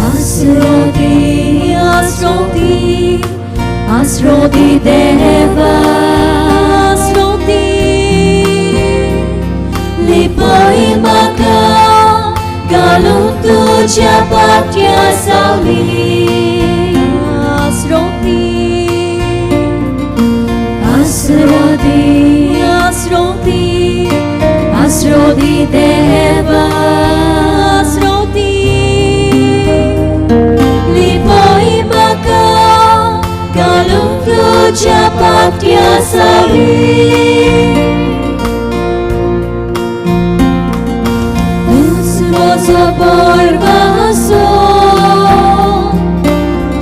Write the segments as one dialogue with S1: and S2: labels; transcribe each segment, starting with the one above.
S1: आसरो दी आसरो दी आसरो दी देवा आसरो दी लिपय म्हाका घालून तुज्या पाट्या सावली आसरो दी आसरो दी आसरो दी आसरो दी देवा आसरो दी लिपय म्हाका घालून तुज्या पाट्या सावली तूंच म्हजो भरवंसो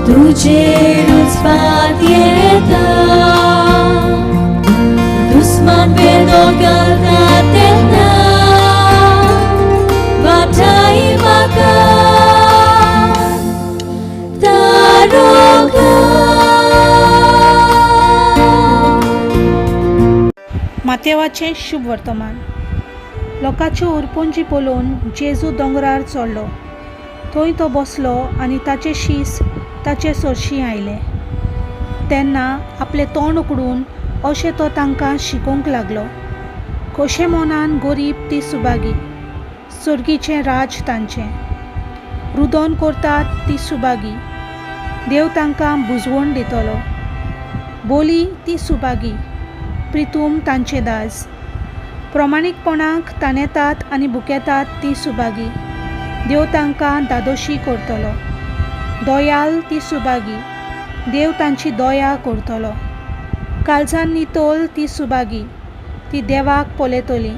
S1: तुजेरूच पातयेता दुस्मान वेदो घालता तेन्ना वाटाय म्हाका तारोका.
S2: मातेवाचें शुभ वर्तमान. लोकांच्यो उरपुंजी पळोवन जेजू दोंगरार चडलो. थंय तो बसलो आनी ताचे शीस ताचे सरशीं आयले. तेन्ना आपलें तोंड उगडून अशें तो तांकां शिकोवंक लागलो. खोशे मनान गरीब ती सुभागी, सर्गीचें राज तांचें. रुदन करतात ती सुभागी, देव तांकां बुजवण दितलो. बोली ती सुभागी, प्रितूम तांचें दाज. प्रमाणीकपणाक ताणेतात आनी भुकेतात ती सुभागी, देव तांकां धादोशी करतलो. दयाल ती सुभागी, देव तांची दया करतलो. काळजान नितळ ती सुभागी, ती देवाक पळयतली.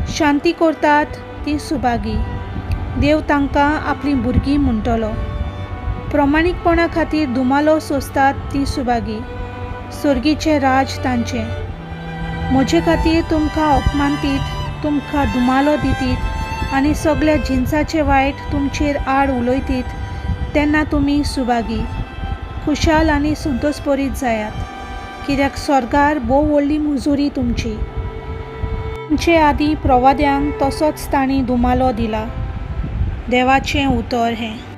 S2: शांती करतात ती सुभागी, देव तांकां आपलीं भुरगीं म्हणटलो. प्रमाणीकपणा खातीर धुमालो सोंसतात ती सुभागी, सर्गीचें राज तांचें. म्हजे खातीर तुमकां अपमानतीत, तुमकां धुमालो दितीत आनी सगल्या जिनसाचें वायट तुमचेर आड उलयतीत तेन्ना तुमी सुभागी. खुशाल आनी संतोशभरीत जायात, कित्याक स्वर्गार भोव व्हडली मुजुरी तुमची. तुमचे आदीं प्रवाद्यांक तसोच तांणी धुमालो दिला. देवाचें उतर हें.